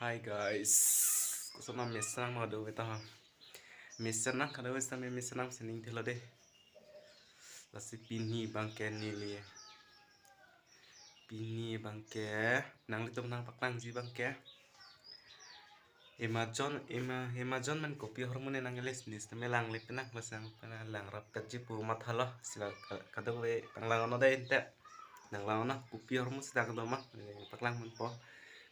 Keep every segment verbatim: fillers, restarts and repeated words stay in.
Hi guys, kosonma mesen nang ma do beta ha. Mesen nang kado beta me mesen nang sining thelo de. Lasi pini abang ke neli. Pini abang ke nanglitum nangpaklangji abang ke Amazon, Ama-, Amazon pen kopi ahormu ne nang-elis nis tame langle penang, lasi nang pena langrap katji pu mathalo, sila ka-, kadokave nang lang-ono dei ante. Nang lang-ono, kopi ahormu sita kedo ma, eh, paklang ponpo.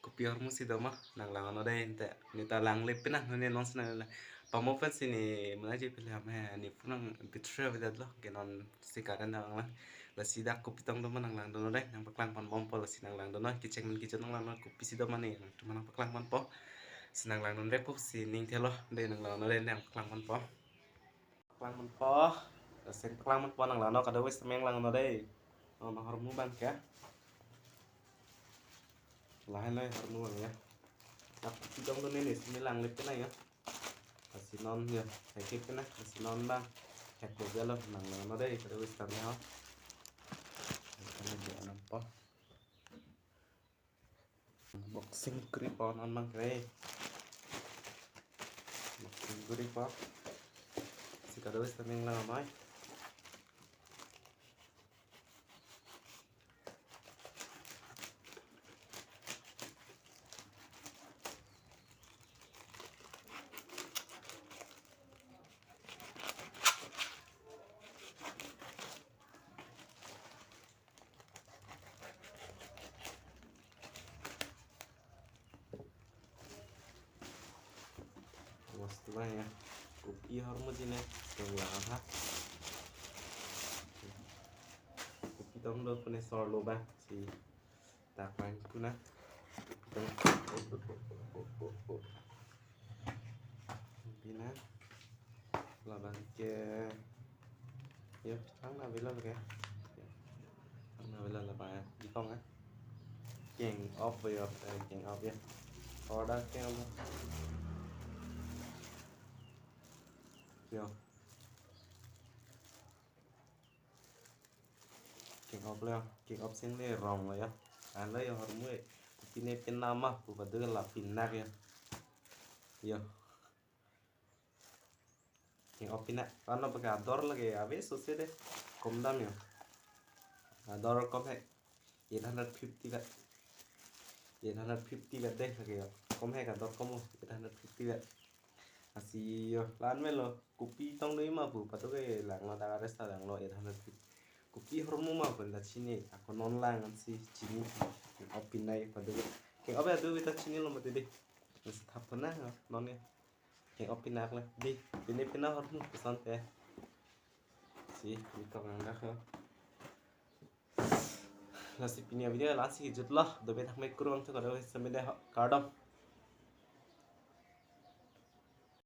Kopi ahormu si do ma, nang lang-ono dei ante. Ne ta langle penang, ne non sina la. Pamo pensi ne, mana je pele ham he, ne punang betray avedet lo, ke non si karen dang lang. Lasi dak kopi tong do ma nang langdun dei, nangpaklang ponbompo, lasi nang langdun noi, kecheng men kecheng nang langdun, kopisi do ma ne, nangtum nangpaklang ponpo. Si nang langdun vekpo sining thelo dei, nang langdun dei, nangpaklang ponpo. Paklang ponpo, lasi paklang ponpo nang langdun, kado beta me nang langdun dei. Oh, nang ahormu abang ke. Lahai lahai ahormu abang ya. Dak kopi tong do ne, ne si me langle penang ya. Lasi non ya, thek-ik na, lasi non abang. Thek-ik lo, nang langnon dei, kado beta me ho. Kami dia nampo. Boxing kuri po non abang kre. Boxing kuri po. Si kado beta me nang lang mai. Mas tu ya. Kopi ahormu ji ne, tong lang ha. Kopi tong do pu ne sor lo ba si. Tak main kuna. Pina. Labang ke. Yo, ang na velo ke. Ang na velo labang ya. Di kong ya. King of yo, eh, king of ya. Order king of. Yo. King of le, king of sing le rong le ya. An le yo ahormu e. Pine pin nama pu padu la pinak ya. Yo. King of pinak. Ano pakai ador lagi ave sose de. Kom dam yo. Ador kom he. Eight hundred fifty vet. Eight hundred fifty vet de lagi yo. Kom he ador kom o. Eight hundred fifty vet. Lasi yo, lan melo, kopi tong do ma pu, patu ke langlo, dak ares ta langlo, eight hundred fifty. Kopi ahormu ma pu ta chini, ako non lang ansi chini, king of pinai patu ke. King of ya do beta chini lo mati dei. Mas thap na, non ya. King of pinak le, dei, pine pina ahormu, pesan te. Si, di kong ang dak lo. Lasi pini avideo la-ansi kejut lo, dobe thak me kurang tu kado beta me dei ho, kardom.